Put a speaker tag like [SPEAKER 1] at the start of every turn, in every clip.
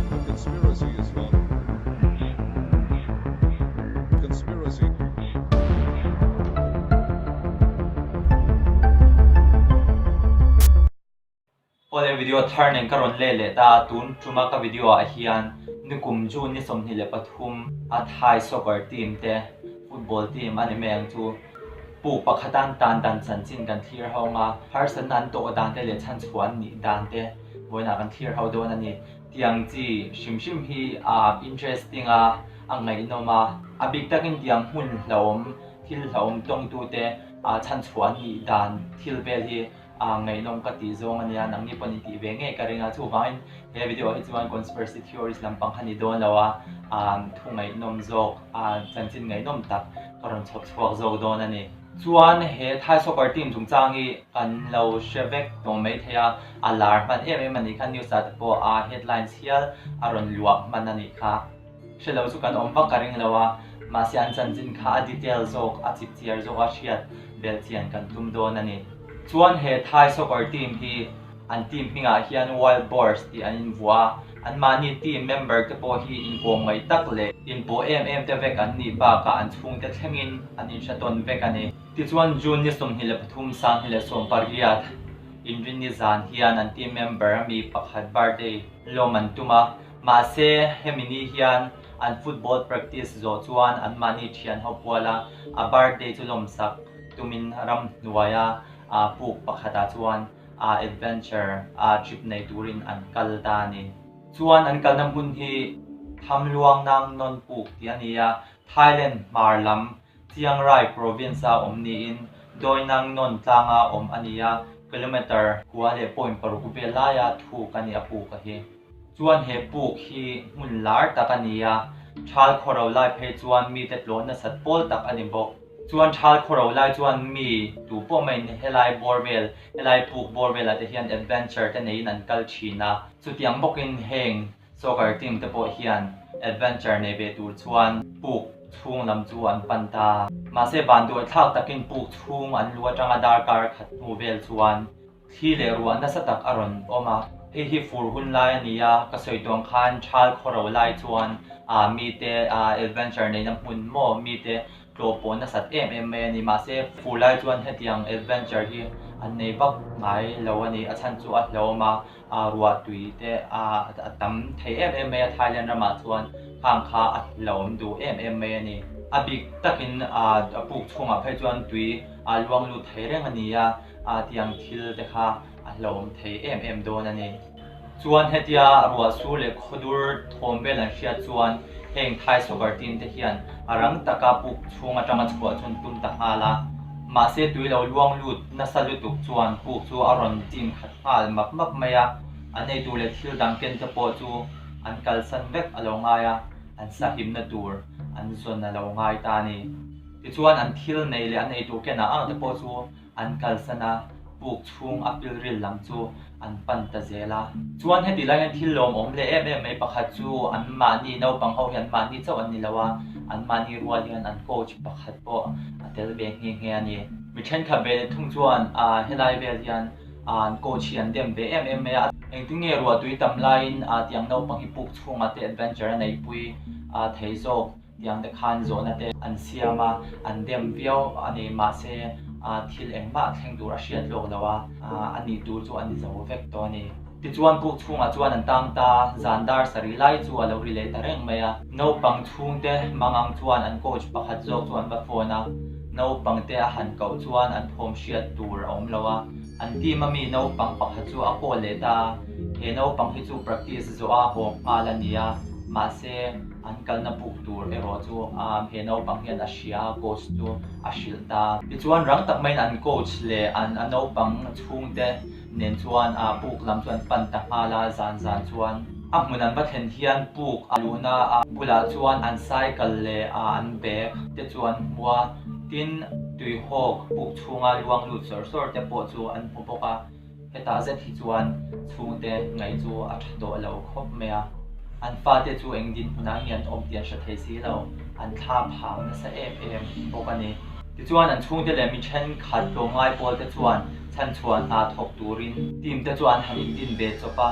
[SPEAKER 1] Conspiracy is fun. Conspiracy.
[SPEAKER 2] Awle video thar nen ka rawn leh leh ta a, tun tuma ka video ah hian nikum June ni 23 a Thai soccer team te football team a ni mai ang chu puk pakhat an tan dan chanchin kan thlir ho ang a, harsatna an tawh dan te leh chhanchhuah an nih dan te vawiinah kan thlir ho dawn a ni. Tiang chi hrim hrim hi a interesting a, a ngaihnawm a, a bik takin tiang hmun hlauhawm thil hlauhawm tawngtute chhanchhuah an nih dan thil vel hi A ngaihnawm ka tih zawng a nia, nangni pawh ni tih ve ngei ka ring a, chuvangin he video ah hi chuan conspiracy theories lampang kha ni dawn lo a, thu ngaihnawm zawk, chanchin ngaihnawm tak ka rawn chhawp chhuak zawk dawn a ni. Chuan he Thai soccer team chungchang hi kan lo hre vek tawh mai thei a, a lar hman em em a nih kha, news ah te pawh a headlines hial a rawn luah hman a nih kha. Hre lo chu kan awm vak ka ring lo a, mahse an chanchin kha a detail zawk, a chipchiar zawk a hriat belh chian kan tum dawn a ni. Chuan he Thai soccer team hi an team hmingah hian Wild Boars tih an invuah a, anmahni team member te pawh hi inkawm ngaih tak leh inpawh em em te vek an nih bakah an chhungte thlengin an inhre tawn vek a ni. Tichuan June ni 23 2018 inrinni zan hian an team member a mi pakhat birthday lawm an tum a, Mahse, hemi ni hian an football practice zawh chuan anmahni thian ho puala a birthday chu lawmsak tumin ramhnuaia puk pakhatah chuan adventure trip nei turin an kal ta a ni. Chuan an kalna hmun hi Thamluang Nang Non Puk tih a ni a, Thailand hmar lam Chiang Rai province-a awm niin Doi Nang Non tlanga awm a ni a, kilometre 2.6 vel laia thuk a ni a puk a hi. Chuan he puk hi hmun lar tak a ni a, Thal khawro lai phei chuan mite tlawh nasat pawl tak a ni bawk. Chuan Thal khawro lai chuan mi tu pawh maiin helai bawr vel, helai puk bawr velah te hian adventure te neiin an kal thin a. Chutiang bawkin heng soccer team te pawh hian adventure nei ve tur chuan puk chhung lam chu an pan ta. Mahse vanduai thlak takin puk chhung an lu atanga darkar khat hnu vel chuan Thli leh ruah nasa tak a rawn awm a, hei hi fur hun lai a ni a, ka sawi tuang khan thal khawro lai chuan ah mite ah adventure neihna hmun maw mite tlawh pawh nasat em em mai a ni. Mahse fur lai chuan hetiang adventure hi an nei vak ngai lo a ni, a chhan chu a hlauhawm a, ah ruah tui te ah a tam thei em em mai a Thailand ramah chuan khang kha a hlauhawm duh em em mai a ni. A bik takin ah puk chhungah phei chuan tui a luang lut thei reng a ni a. a tiang thil te kha a hlauhawm thei em em dawn a ni. Chuan hetia ruah sur leh khawdur thawm vel an hriat chuan heng Thai soccer team te hian a rang taka puk chhung atanga chhuah chu an tum ta nghal a. Mahse tui lo luang lut nasa lutuk chuan puk chu a rawn chim khat nghal map map mai a, an eitur leh thil dang ken te pawh chu an kalsan vek a lo ngai a, an sahimna tur an zawn a lo ngai ta a ni. Tichuan an thil neih leh an eitur kenah ang te pawh chu An kalsan a, puk chhung a pilril lam chu an pan ta zel a. Chuan heti lai hian thil lawmawm leh em em mai pakhat chu an mahni naupang ho hi an mahni chauh an ni lo a, an mahni rual hian an coach pakhat pawh a tel ve nghe nghe a ni. Mi thenkhat ve leh thung chuan helai vel hian an coach hi an dem ve em em mai a. Engtin nge ruahtui tam laiin tiang naupang hi puk chhungah te adventure a neihpui thei zawk? Tiang te khan zawhna te an siam a, an dem viau a ni. Mahse, thil engmah thleng tur a hriat lawk lo a, a nih tur chu a ni zo vek tawh a ni. Tichuan puk chhungah chuan an tang ta, zan dar sarih lai chu a lo ri leh ta reng mai a. Naupang chhungte mangang chuan an coach pakhat zawk chu an va phone a, naupang te a han koh chuan an thawm hriat tur a awm lo a. An team a mi naupang pakhat chu a call leh ta a, he naupang hi chu practice zawh a haw nghal a ni a, mahse, An kalna buk tur erawh chu he naupang hian a hria a, coach chu a hrilh ta. Tichuan rang tak maiin an coach leh an a naupang chhungte nen chuan buk lam chu an pan ta nghal a, zan zan chuan a hmun an va thlen hian buk a luhna a bulah chuan an cycle leh an bag te chu an hmu a, tin tuihawk buk chhunga luang lut sawr sawr te pawh chu an hmu bawk a. Hetah zet hi chuan chhungte ngaih chu a tha tawh lo khawp mai a, an fate chu eng dinhmunah nge an awm tih an hre thei si lo, an thla phang nasa em em bawk a ni. Tichuan an chhungte leh mi thenkhat tlawmngai pawl te chuan chhanchhuah hna thawk turin team te chu an han indin ve chawp a,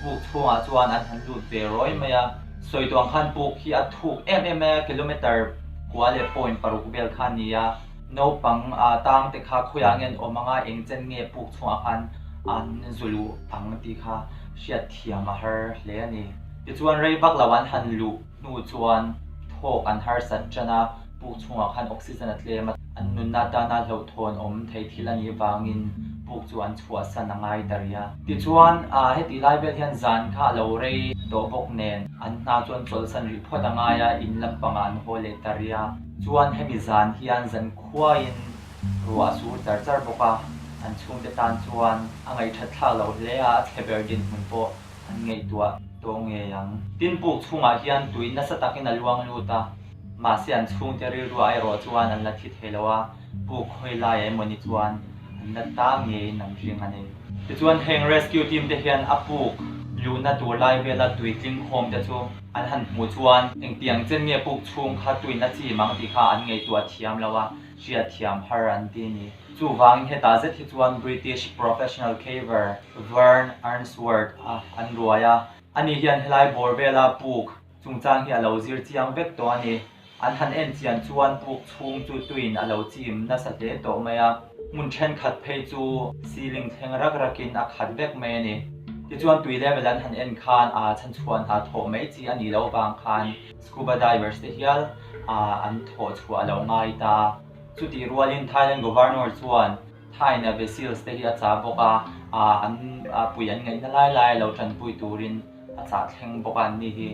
[SPEAKER 2] puk chhungah chuan an han lut ve rawi mai a. Sawi tuang khan puk hi a thuk em em mai a, kilometre kua leh point paruk vel kha a ni a. Naupang tang te kha khawiah nge an awm anga eng chen nge puk chhungah khan an zu luh ang tih kha hriatthiam a har hle a ni. Tichuan rei vak lo an han luh hnu chuan thawk an harsat tan a, puk chhungah khan oxygen a tlem a, an nunna atana hlauhthawn awm thei thil a nih vangin puk chu an chhuahsan a ngai ta rih a. Tichuan, hetih lai vel hian zan kha a lo rei tawh bawk nen an hna chuan chawlhsan rih phawt a ngai a, in lampangah an haw leh ta rih a. Chuan hemi zan hian zan khuaiin ruah a sur char char bawk a, an chhungte tan chuan a ngaihthat thlak loh hle a, a chhe ber dinhmun pawh an ngaihtuah tawh ngei ang. Tin puk chhungah hian tui nasa takin a luang lut a, mahse an chhungte rilruah erawh chuan an la thi thei lo a, puk khawi laiah emawni chuan an la ta ngeiin an ring a ni. Tichuan heng rescue team te hian a puk luhna tur lai vela tui tling khawm te chu an han hmuh chuan engtiang chen nge puk chhung kha tuina chi mang tih kha an ngaihtuah thiam lo a, hriatthiam har an ti a ni. Chuvangin hetah zet hi chuan British professional caver Vern Arnsworth a an ruai a, ani hian helai bawr vela puk chungchang hi a lo zir chiang vek tawh a ni. An han en chian chuan puk chhung chu tuin a lo chim nasa hle tawh mai a, hmun thenkhat phei chu ceiling thleng rak rakin a khat vek mai a ni. Tichuan tui level an han en khan a chhanchhuah hna thawh mai chi a nih loh vang khan scuba divers te hial an thawh chhuah a lo ngai ta. Chutih rualin Thailand Governor chuan Thai Navy Seals te hi a chah bawk a, an pui an ngaihna lai lai a lo tanpui turin a chah thleng bawk a an ni hi.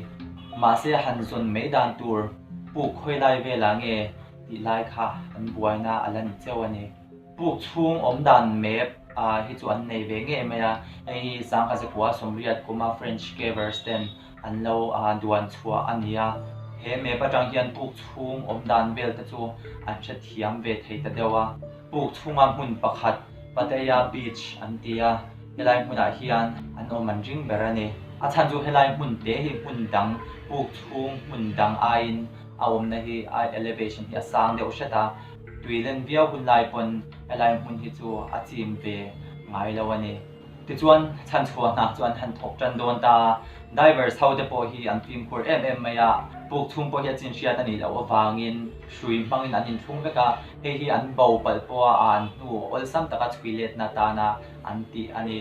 [SPEAKER 2] Mahse han zawn mai dan tur puk khawi lai velah nge tih lai kha an buaina a la ni cheu a ni. Puk chhung awm dan map hi chu an nei ve ngei mai a, hei hi Sangha Zakua Sawmriat kuma French cavers ten an lo duan chhuah a ni a. He map atang hian puk chhung awm dan vel te chu an hrethiam ve thei ta deuh a. Puk chhunga hmun pakhat Pattaya Beach an ti a, helai hmunah hian an awm an ring ber a ni. A chhan chu helai hmun te hi hmun dang puk chhung hmun dang aiin a awmna hi a elevation hi a sang deuh hret a, tui len viau hun lai pawn helai hmun hi chu a chim ve ngai lo a ni. Tichuan, chhanchhuah hna chu an han thawk tan dawn ta a, divers ho te pawh hi an fimkhur em em mai a, puk chhung pawh hi a chin hriat a nih loh avangin hrui hmangin an inthlung vek a, hei hi an bo palh pawha a an hnu awlsam taka chhui letna tana an tih a ni.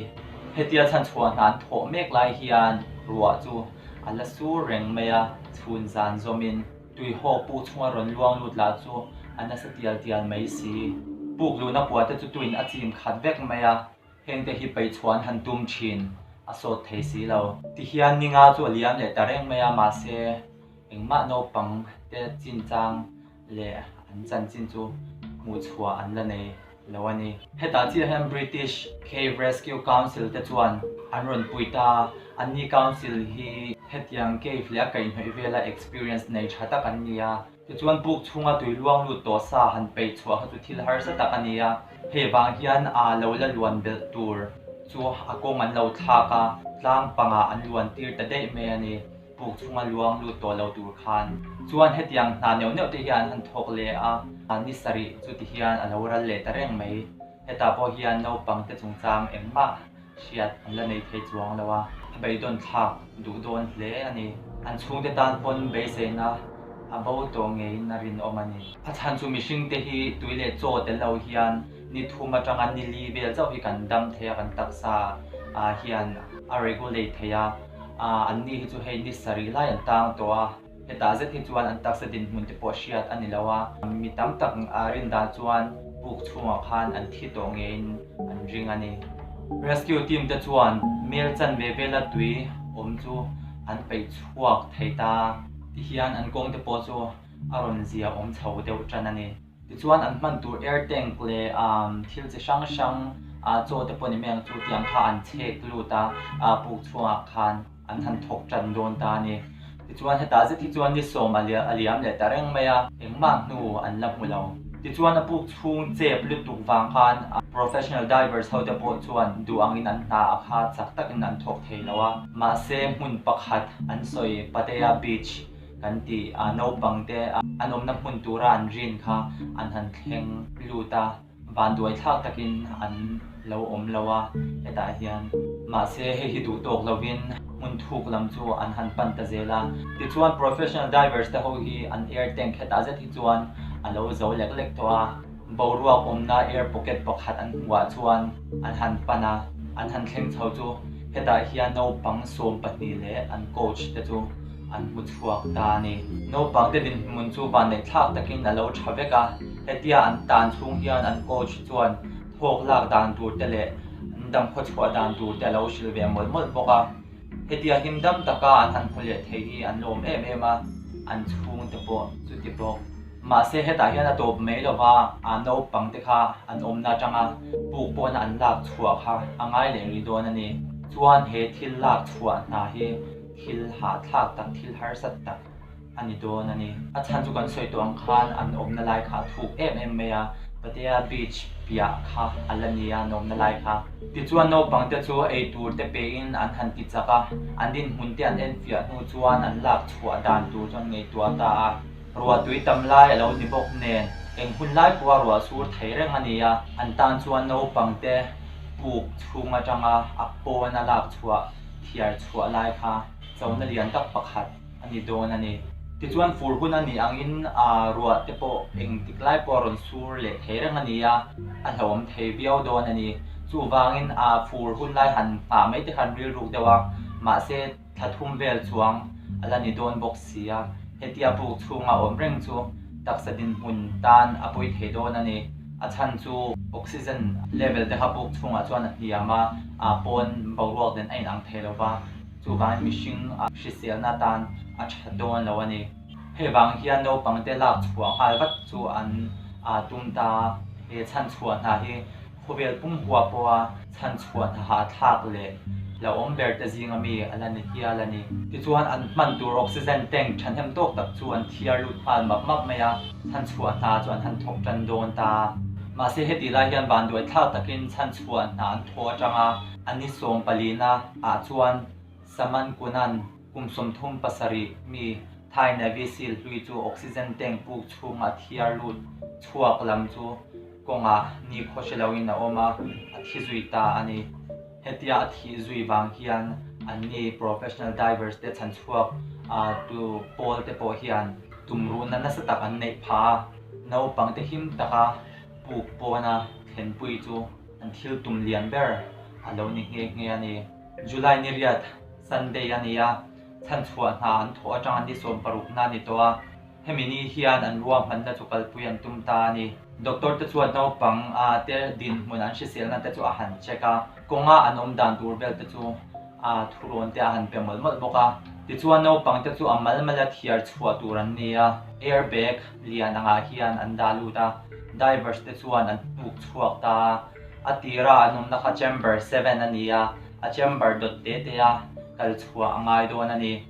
[SPEAKER 2] Hetia chhanchhuah hna an thawh mek lai hian ruah chu a la sur reng mai a, chhun zan zawmin tuihawk puk chhunga rawn luang lut lah chu a nasa tial tial mai si. Puk luhna kua te chu tuin a chim khat vek mai a. Hengte hi paihchhuah an han tum thin, a sawt thei si lo. Tihian ninga chu a liam leh ta reng mai a, mahse engmah naupang te chinchang leh an chanchin chu hmuhchhuah an la nei lo a ni. Hetah chiah hian British Cave Rescue Council te chuan an rawn pui ta a, anni council hi hetiang cave leh a kaihhnawih vela experience nei tha tak an ni a. Tichuan puk chhunga tui luang lut tawh sa han peih chhuah kha chu thil harsa tak a ni a, hei vang hian a lo la luan belh tur chu a kawng an lo thlak a, tlang pangah an luan tir ta daih mai a ni, puk chhunga luang lut tawh lo tur khan. Chuan hetiang hna neuh neuh te hian an han thawk leh a, ni sarih chu ti hian a lo ral leh ta reng mai. Hetah pawh hian naupang te chungchang engmah hriat an la nei thei chuang lo a, a beidawn thlak duh dawn hle a ni. An chhungte tan pawn beiseina a bo tawh ngeiin a rinawm a ni. A chhan chu mihring te hi tui leh chaw tel lo hian ni thum atanga ni li vel chauh hi kan dam thei a, kan taksa ah hian a regulate thei a, an ni hi chu hei ni sarih lai an tang tawh a, hetah zet hi chuan an taksa dinhmun te pawh hriat a ni lo a, mi tam tak rin dan chuan puk chhungah khan an thi tawh ngeiin an ring a ni. Rescue team te chuan mel chanve vela tui awm chu an peih chhuak thei ta tihian an kawng te pawh chu a rawn zia awm chho deuh tan a ni. Tichuan an hman tur air tank leh thil chi hrang hrang chaw te pawh ni mai ang chu tiang kha an chhek lut a, puk chhungah khan an han thawk tan dawn ta a ni. Tichuan hetah zet hi chuan ni sawm a liam leh ta reng mai a, engmah hnu an la hmu lo. Tichuan a puk chhung chep lutuk vang khan professional divers ho te pawh chuan duh angin an hna a kha chak takin an thawk thei lo a. Mahse hmun pakhat an sawi Pattaya Beach. kan tih naupang te an awmna hmun tura an rin kha an han thleng lut a, vanduai thlak takin an lo awm lo a hetah hian. Mahse hei hi duh tawk lovin hmun thuk lam chu an han pan ta zel a. Tichuan professional divers te ho hi an air tank hetah zet hi chuan a lo zo lek lek tawh a, boruak awmna air pocket pakhat an hmuhah chuan an han pan a, an han thleng chho chu hetah hian naupang 12 leh an coach te chu an hmu chhuak ta a ni. Naupang te dinhmun chu vanneih thlak takin a lo tha vek a, hetia an tan chhung hian an coach chuan thawk lak dan tur te leh an damkhaw chhuah dan tur te a lo hrilh ve mawlh mawlh bawk a. Hetia him dam taka an han hmu leh thei hi an lawm em em a, an chhung te pawh chuti bawk. Mahse hetah hian a tawp mai lova, a naupang te kha an awmna atanga puk pawhna an lak chhuah kha a ngai leh rih dawn a ni. Chuan he thil lak chhuah hna hi thil hahthlak tak, thil harsat tak a ni dawn a ni. A chhan chu kan sawi tawh ang khan an awmna lai kha a thuk em em mai a, Pattaya Beach piah kha a la ni a an awmna lai kha. Tichuan naupang te chu ei tur te pein an han ti chak a, an dinhmun te an enfiah hnu chuan an lak chhuah dan tur chu an ngaihtuah ta a. Ruah tui tam lai a lo ni bawk nen eng hun lai pawha ruah sur thei reng a ni a, an tan chuan naupang te puk chhung atanga a pawn a lak chhuah thiar chhuah lai kha chona lian tak pakhat a ni dawn a ni. Tichuan fur hun a nih angin ruah te pawh engtik lai pawh a rawn sur leh thei reng a ni a, a hlauhawm thei viau dawn a ni. Chuvangin fur hun lai han nghah mai te khan rilruk deuh a, mahse thla thum vel chuang a la ni dawn bawk si a, hetia buk chhunga awm reng chu taksa dinhmun tan a pawi thei dawn a ni. A chhan chu oxygen level te kha buk chhungah chuan a hniam a, pawn boruak nen a inang thei lo va. Chuvangin mihring hriselna atan a tha dawn lo a ni. Hei vang hian naupang te lak chhuah nghal vat chu an tum ta a, he chhan chhuah hna hi khawvel pum hua pawha chhan chhuah hna hahthlak leh hlauhawm ber te zinga mi a la ni hial a ni. Tichuan an hman tur oxygen tank thahnem tawk tak chu an thiar lut nghal map map mai a, chhan chhuah hna chu an han thawk tan dawn ta. Mahse heti lai hian vanduai thlak takin chhan chhuah hna an thawh atanga A ni 14 ah chuan Saman Kunan kum 37 mi Thai Navy Seal hlui chu oxygen tank puk chhunga thiar lut chhuak lam chu kawngah ni khaw hre loin a awm a, a thi zui ta a ni. Hetia a thih zui vang hian anni professional divers te chhan chhuak tu pawl te pawh hian tumruhna nasa tak an neih phah a, naupang te him taka puk pawna thlenpui chu An thil tum lian ber a lo ni nghe nghe a ni. July ni riat, Sunday, a ni a, chhanchhuah hna an thawh atanga ni 60 na a ni tawh a, hemi ni hian an ruahmanna chu kalpui an tum ta a ni. Doctor te chuan naupang te dinhmun an hriselna te chu a han check a, kawnga an awm dan tur vel te chu a thurawn te a han pe mawlh mawlh bawk a. Tichuan naupang te chu a mal mala thiar chhuah tur an ni a, air bag lian angah hian an dah lut a, divers te chuan an hnuk chhuak ta a, a tira an awmna kha chamber 7 a ni a, a chamber dawt te te a kal chhuah a ngai dawn a ni.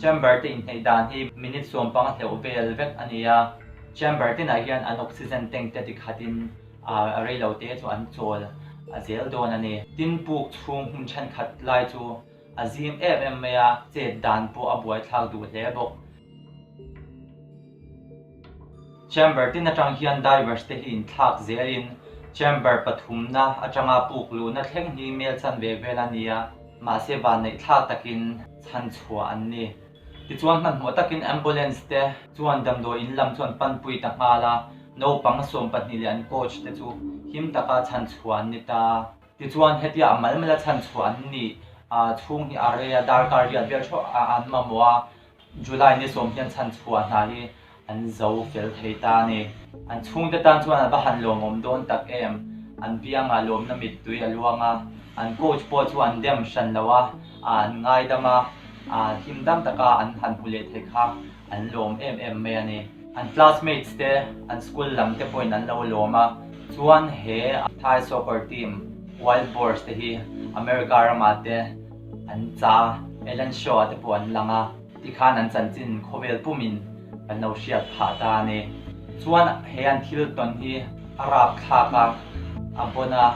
[SPEAKER 2] Chamber te inhneih dan hi minute 15 hleuh vel vek a ni a, chamber tinah hian an oxygen tank te tikhatin a reilo te chu an chawl a zel dawn a ni. Tin puk chhung hmun thenkhat lai chu a zim em em mai a, chet dan pawh a buaithlak duh hle bawk. Chamber tin atang hian divers te hi inthlak zelin chamber pathumna atanga puk luhna thleng hi mel chan ve vel a ni a, mahse vanneih thlak takin chhan chhuah an ni. Tichuan hmanhmawh takin ambulance te chuan damdawi in lam chuan panpui ta nghal a, naupang 12 leh an coach te chu him taka chhan chhuah an ni ta. Tichuan hetia a mal mala chhan chhuah an nih chhung hi a rei a, darkar riat vel theuh an mamawh a, July ni 10 hian chhan chhuah hna hi an zo fel thei ta a ni. An chhungte tan chuan a va han lawmawm dawn tak em? An biangah lawmna mittui a luang a, an coach pawh chu an dem hran lo a, an ngaidam a, him dam taka an han hmu leh thei kha an lawm em em mai a ni. An classmates te, an school lam te pawhin an lo lawm a, chuan he Thai soccer team Wild Boars te hi America ramah te an cha, Ellen Show ah te pawh an lang a, tikhan an chanchin khawvel pumin kan lo hriat phah ta a ni. Chuan he an thil tawn hi a rap thlak a, a bawn a,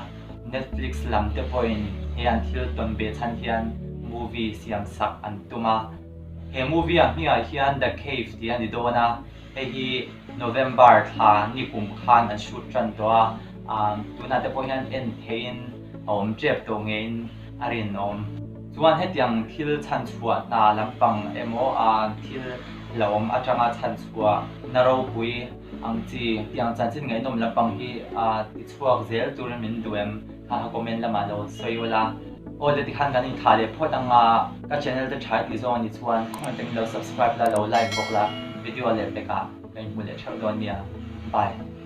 [SPEAKER 2] Netflix lam te pawhin he an thil tawn ve chhan hian movie siam sak an tum a. He movie a hmingah hian The Cave tih a ni dawn a, hei hi November thla nikum khan an shoot tan tawh a, ah tunah te pawh hian en theihin a awm tep tawh ngeiin a rinawm. Chuan hetiang thil chhanchhuah hna lampang emaw ah thil hlauhawm atanga chhanchhuah na ropui ang chi tiang chanchin ngaihnawm lampang hi ah tichhuak zel turin min duh em? Kha kha comment lamah lo sawi ula. Aw le tikhan kan inthlah leh phawt ang a, ka channel te tha i tih zawng a nih chuan comment takin lo subscribe la, lo like bawk la, video leh pekah ka inhmu leh theuh dawn nia. Bye.